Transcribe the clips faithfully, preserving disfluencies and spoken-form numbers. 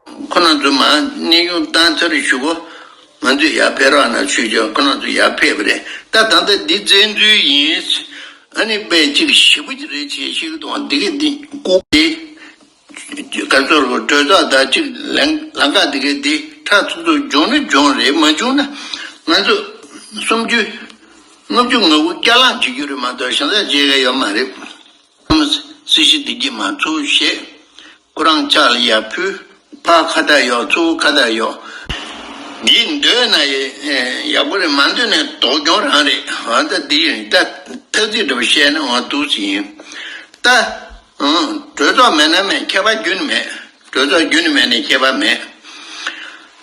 ཁོ་རང་ཚོ་མར་གནས་དབྱུང་བཏང་ཚར་ཞུ་གོ། ང་ཚོས་ཡར་ཕེབས་རོགས་གནང་ཞུས་ཀྱང་ཁོ་རང་ཚོ་ཡར་ཕེབས་པ་རེད། ད་ད་ལྟ་འདི་བཙན་འཛུལ་ཡིན། ཨ་ནི་དཔེ་གཅིག་ཞེ་པོ་ཅིག་རེད་བྱས་ཤིག་དང་འདི་གི་འདི་ལྐུགས་ཏེ། ག་ཚོད་རོ་གྲོས་ཚོགས་དང་གཅིག་ལང་ལང་ཀ་འདི་གའི་འདི་ཁྲ་ཚུགས་ཚུགས་འབྱུང་ན་འབྱུང་རེད། མ་བྱུང་ན་ང་ཚོ་སུམ་ཅུ་ལྔ་བཅུ་ང་དགུ་སྐྱ་ལངས་བྱེད་རྒྱུ་རེད་མ་གཏོགས་གཞན་དག་བྱེད་ཡ་ཡོད་མ་རེད། སྲིད་ཞི་འདི་གྱིས་མ་ཚུགས་ཞེས་ཁོ་རང་ཕྱག་ལ་ཡར་ཕུལ། ཕར་ཁ་བཏགས་གཡོག་ཚུར་ཁ་བཏགས་གཡོག་འདི་འདོད་ན་ཡག་པོ་རེད། མ་འདོད་ན་དོགས་སྐྱོན་རང་རེད། འོ་ད་འདི་ཡིན་ད་ཐ་ཚིག་འདྲ་པོ་བཤད་ན་འོ་འདུག་སེ་ཡིན་ད། གྲོས་ཚོགས་མེད་ན་མེད། ཁྱད་པར་རྒྱུན་ནས་མེད། གྲོས་ཚོགས་རྒྱུན་ནས་མེད་ནས་ཁྱད་པར་མེད།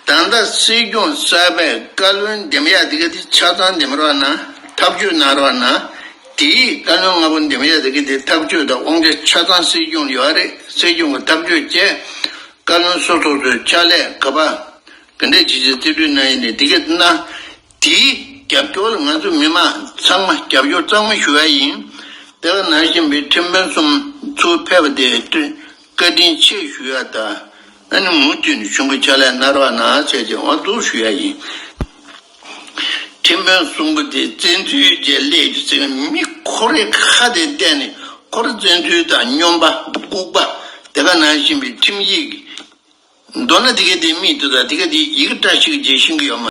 ད་ལྟ་སྲིད་སྐྱོང་གསར་པས་བཀའ་བློན་འདེམས་ཡག་དེ་ག་དེ་ཆ་ཚང་འདེམས་རོགས་གནང་། ཐག་གཅོད་གནང་རོགས་གནང་། དེའི་བཀའ་བློན་ལྔ་པོ་འདེམས་ཡག་དེ་ག་དེ་ཐག་གཅོད་དང་དབང་ཆ་ཆ་ཚང་སྲིད་སྐྱོང་ལ་ཡོད་རེད། སྲིད་སྐྱོང་གི་ཐག་གཅོད་བྱས། བཀའ་བློན་སོ་སོ་སོའི་ཕྱག་ལས་ག་པ་ག་འདྲས་བྱེད་ཆེད་རྩིས་སྤྲོད་གནང་ཡིན་ནས་དེ་ག་དེ་གནང་། དེའི་རྒྱབ་སྐྱོར་ལ་ང་ཚོ་མི་མང་ཚང་མ་རྒྱབ་སྐྱོར་གཙང་མ་ཞུ་ཡ་ཡིན། དེ་ག་ནང་བཞིན་པའི་ཁྲིམས་དཔོན་གསུམ་ཚུར་ཕེབས་པ་དེ་བཀའ་དྲིན་ཆེ་ཞུ་ཡ་དང་། ཨ་ནི་མུ་མཐུད་ནས་གཞུང་གི་ཕྱག་ལས་གནང་རོགས་གནང་བྱས་ཏེ་འོ་འདུག་ཞུ་ཡ་ཡིན། ཁྲིམས་དཔོན་གསུམ་པོ་དེ་བཙན་འཛུལ་བྱས་སླེབས་ཀྱི་ཟེར་མི་ཁོ་རའི་ཁ་དེ་གཏད་ནས་ཁོ་ར་བཙན་འཛུལ་དང་སྨྱོན་པ་ལྐུགས་པ། དེ་ག་ནང་བཞིན་པའི་ཁྲིམས་ཡིག་མདོར་ན་དེ་ག་དེ་མིག་ཏུ་དང་དེ་ག་དེ་ཡི་གེ་བཀྲ་ཤིས་ཀྱི་རྗེས་ཤིང་གི་ཡོད་མ།